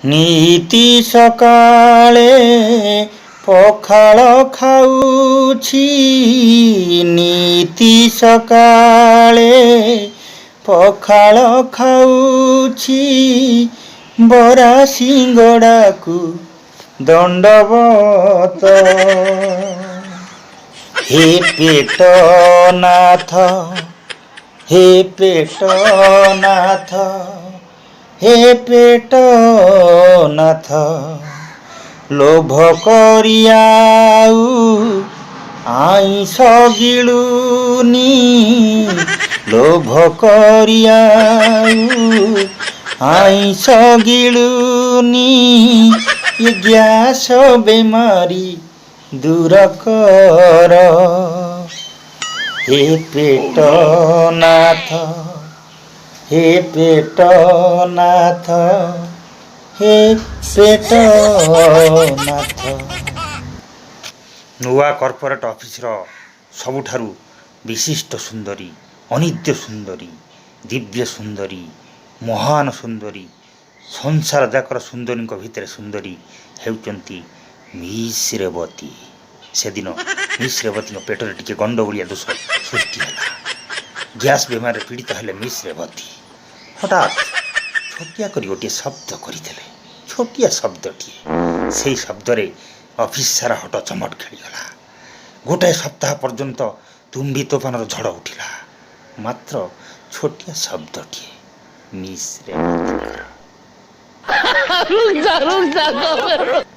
ନିତି ସକାଳେ ପଖାଳ ଖାଉଛି, ନିତି ସକାଳେ ପଖାଳ ଖାଉଛି, ବରା ସିଙ୍ଗଡ଼ାକୁ ଦଣ୍ଡବତ। ହେ ପେଟ ନାଥ, ହେ ପେଟ ନାଥ, ହେ ପେଟ ନାଥ, ଲୋଭ କରିଆଉ ଆଇଁଷ ଗିଳୁନି, ଲୋଭ କରିଆଉ ଆଇଁଷ ଗିଳୁନି, ଏ ଗ୍ୟାସ ବେମାରୀ ଦୂର କର। ହେ ପେଟ ନାଥ, ହେ ପେଟ ନାଥ, ହେ ପେଟ ନାଥ। ନୂଆ କର୍ପୋରେଟ୍ ଅଫିସର ସବୁଠାରୁ ବିଶିଷ୍ଟ ସୁନ୍ଦରୀ, ଅନିନ୍ଦ୍ୟ ସୁନ୍ଦରୀ, ଦିବ୍ୟ ସୁନ୍ଦରୀ, ମହାନ ସୁନ୍ଦରୀ, ସଂସାର ଯାକର ସୁନ୍ଦରୀଙ୍କ ଭିତରେ ସୁନ୍ଦରୀ ହେଉଛନ୍ତି ମିସ୍ ରେବତୀ। ସେଦିନ ମିସ୍ ରେବତୀଙ୍କ ପେଟରେ ଟିକେ ଗଣ୍ଡଗୋଳିଆ ଦୋଷ ସୃଷ୍ଟି ହେଲା। ଗ୍ୟାସ୍ ବେମାରରେ ପୀଡ଼ିତ ହେଲେ ମିସ୍ ରେବତୀ। ହଠାତ୍ ଛୋଟିଆ କରି ଗୋଟିଏ ଶବ୍ଦ କରିଦେଲେ। ଛୋଟିଆ ଶବ୍ଦଟିଏ। ସେଇ ଶବ୍ଦରେ ଅଫିସ ସାରା ହଟଚମଟ ଖେଳିଗଲା। ଗୋଟାଏ ସପ୍ତାହ ପର୍ଯ୍ୟନ୍ତ ତୁମ୍ବି ତୋଫାନର ଝଡ଼ ଉଠିଲା। ମାତ୍ର ଛୋଟିଆ ଶବ୍ଦଟିଏ ମିସ୍ ରେବତୀଙ୍କର। रुक जा, रुक जा, 2 मिनट।